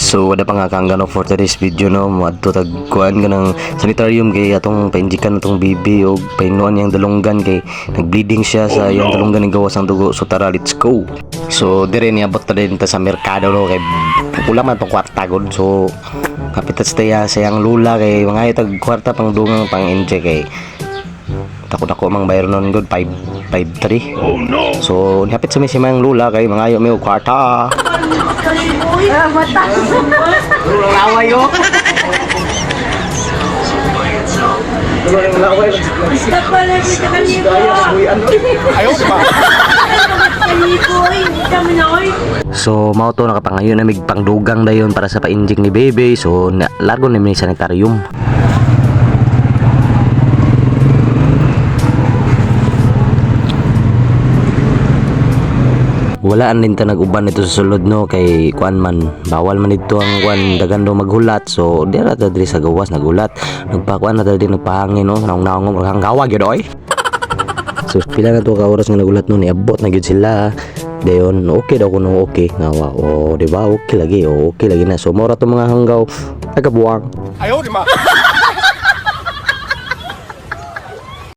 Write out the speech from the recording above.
So wala pa nga kang gano for today's video, no. Moadto tag kuan kanang sanitarium kay atong painjikan atong baby og painuan yang dalunggan kay nagbleeding siya sa iyang dalunggan, ng gawas ang dugo. So tara, let's go. So dire niabot ta din ta sa merkado, no, kay kulang man tong kwarta gud. So kapit ta sa iyang lula kay mga tag kwarta pang dungang pang inject kay takot ako mang bayar nun gud 5 5 3. Oh no! So nihapit sa mi si mang lula kay mangayo mi og kwarta. Laway yo. Ayaw ba? So mao to, nakapangayo na mig pangdugang dayon para sa pa-inject ni baby. So na, largo na mi sanitarium. Wala din ta nag-uban nito sa sulod, no, kay kuan man, bawal man dito ang kuan, dagan daw maghulat. So di ra ta diri sa gawas naghulat, nagpakuan na ta diri, nagpahangin, no, naong-naong ang gawa gyud oy. So pila na to ka oras nga nagulat, no, niabot na gyud sila. Dayon okay daw kuno, okay nga wa. Oh, di ba? Okay lagi. Oh, okay lagi na. So mao ra to, mga hanggaw, nagabuang. Ayaw di ba?